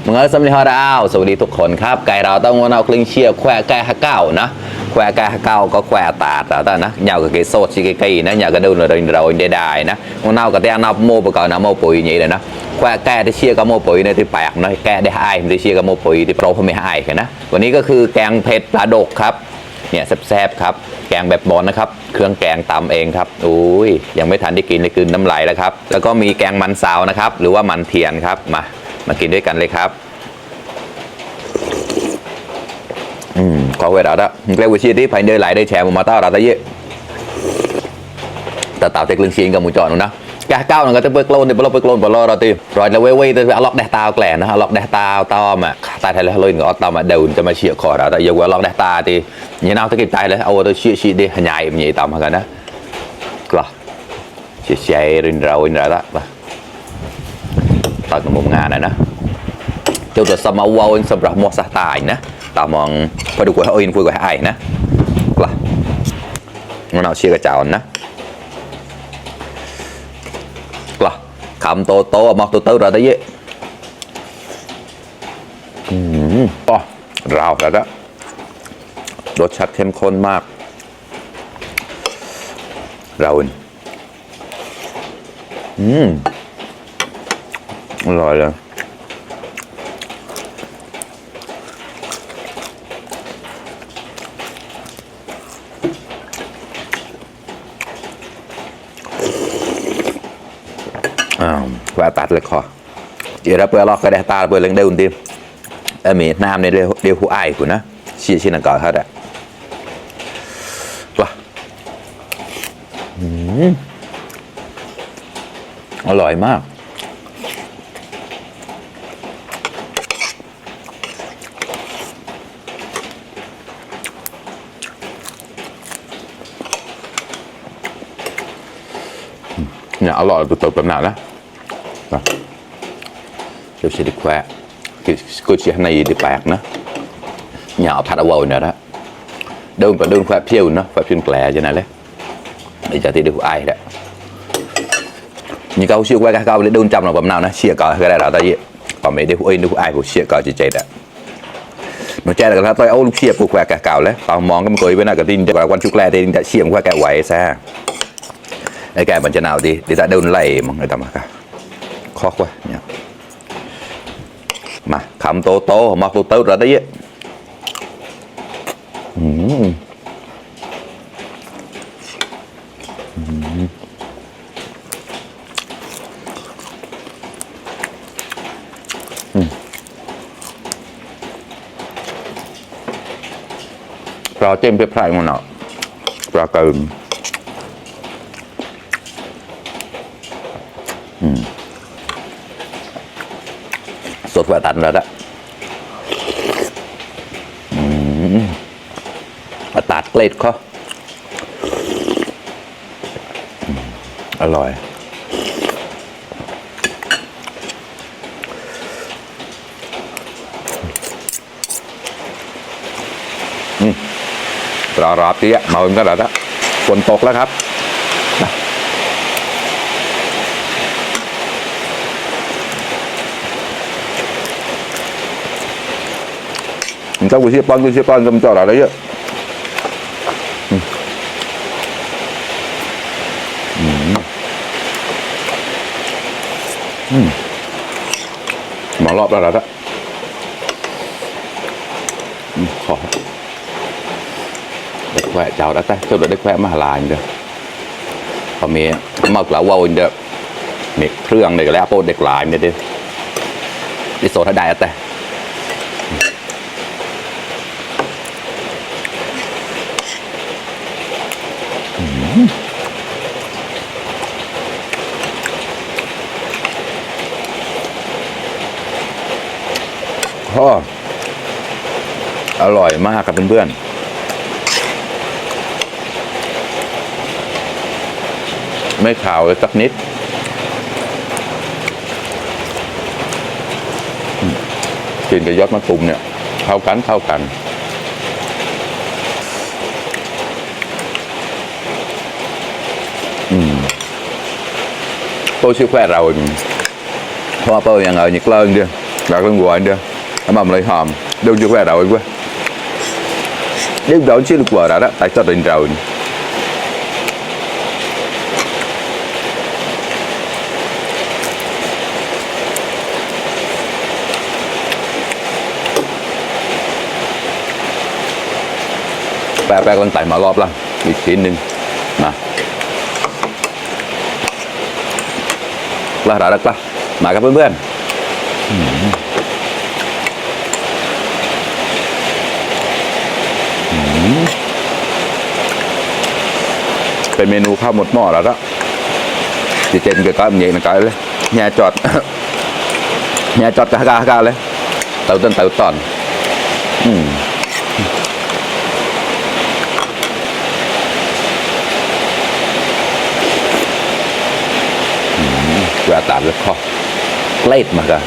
มึงเอาสำลีฮอดาวสวัสดีทุกคนครับไก่เราต้องเอาคลิงเชียร์แควไก่ฮักเก้านะแควไก่ฮักเก้าก็แควตาดแต่นะเหยากับไก่โซดชิไก่นะเหยากับดูเราได้นะมึงเอากับแต่เอาโม่ไปก่อนนะโม่ปุ๋ยอย่างนี้เลยนะแควแก่ที่เชียร์กับโม่ปุ๋ยในที่แปลกนะแก่ได้ไอ้ที่เชียร์กับโม่ปุ๋ยที่โปรเขาไม่ให้กันนะวันนี้ก็คือแกงเผ็ดปลาดกครับเนี่ยแซ่บๆครับแกงแบบบอลนะครับเครื่องแกงตำเองครับอุ้ยยังไม่ทันได้กินเลยคืนน้ำลายแล้วครับแล้วก็มีแกงมันสาวนะครับหรือว่ามันเทียนครับมากินด้วยกันเลยครับcó về đó đó cái buổi chiều đi phải nơi lại đây chè mà tao ra tới vậy tao tạo cái lưng xiên cầm một tròn luôn đó cá cao là cái bớt lôn thì bớt lôn vào lo rồi tìm rồi là quay tôi phải lọc đẹp tao lẻ nó lọc đẹp tao mà tai thay là lên ngõ tao mà đầu cho mà chịu khỏi đó tại giờ qua lọc đẹp ta thì như nào tôi kịp tay đấy ô tôi chia đi nhảy nhảy tao mà cái đó rồi chia rồi đó tao có một ngàn này đó cho tôi xong máu wow xong rồi mua sa tài nè tao mong phải được của hơi của ai nè là nó nào chia cái chảo nè là cầm tô mọc từ ra đấy rào rồi đóรสชาติเข้มข้นมากrồiอร่อยเลยvà tạtเลยคอchỉ ra bữa lo cái đẹp ta bữa lên đây tìm ở miền Nam này đều hữu ai của nó xin là cởi hết ạอร่อยมากเนี่ยอร่อยตัวแบบนั้นนะเดี๋ยวจะดีแควกูจะให้ดีแปลกนะเนี่ยผัดเอาไว้เนี่ยนะเดินไปเดินแควเพี้ยวนะแควเพี้ยวแกลจะไหนเลยเดี๋ยวจะที่ดูไอ้แหละnhư câu siêu qua câu để đun trong là bầm nào nó chia cờ cái này là ta gì còn mấy đứa ai cũng chia cờ chỉ chạy đấy mà chạy là tôi âu lúc chia cuộc qua cả cào đấy còn món cái cười bên này cái tin và quan chúc lẹ thì đã chia qua cả quậy xa cái bản chân nào thì ta đun lầy mà người ta mà cả khó quá nhỉ mà khăm tô mọc tô ra đấyปลาเต็มเปรี้ยวมันเนาะปลาเกินสดว่าตันแล้วนะตัดเกล็ดเขาอร่อยรอตีมาเป็นก็แล้วนะฝนตกแล้วครับmình cho cái con cầm cho đấy ạ mà lọp ra đó khóเด็กแขวะเจ้าได้แต่เจ้าเด็กแขวะมาหลายเด้อพอมีหมึกแล้วว้าวเด้อนี่เครื่องเด็กแล้วโปรเด็กหลายเนี่ยดิดิโซถ้าได้แต่อร่อยมากครับเพื่อนๆไม่ขาวเลยสักนิดกินกับยอดมะตูมเนี่ยเข้ากัน tôi siêu khỏe rồi hoa bơ nhà ngồi nhiệt lơn đi gạt lên ngoài đi mà lấy hòm đâu chưa về rồi quá nếu đó chưa được vợ đó tại sao tình rồi ba con tải mở gọp lắm bị chín nên mà là đã được mà các พื่อนเป็นเมนูข้าวหมดหม้อแล้วจะเจนcái có nhẹ là cáiเลยnhà chọt nhà chọt cả cảเลยtàu tân tàu tòn gà tạt rất khó lết mà cả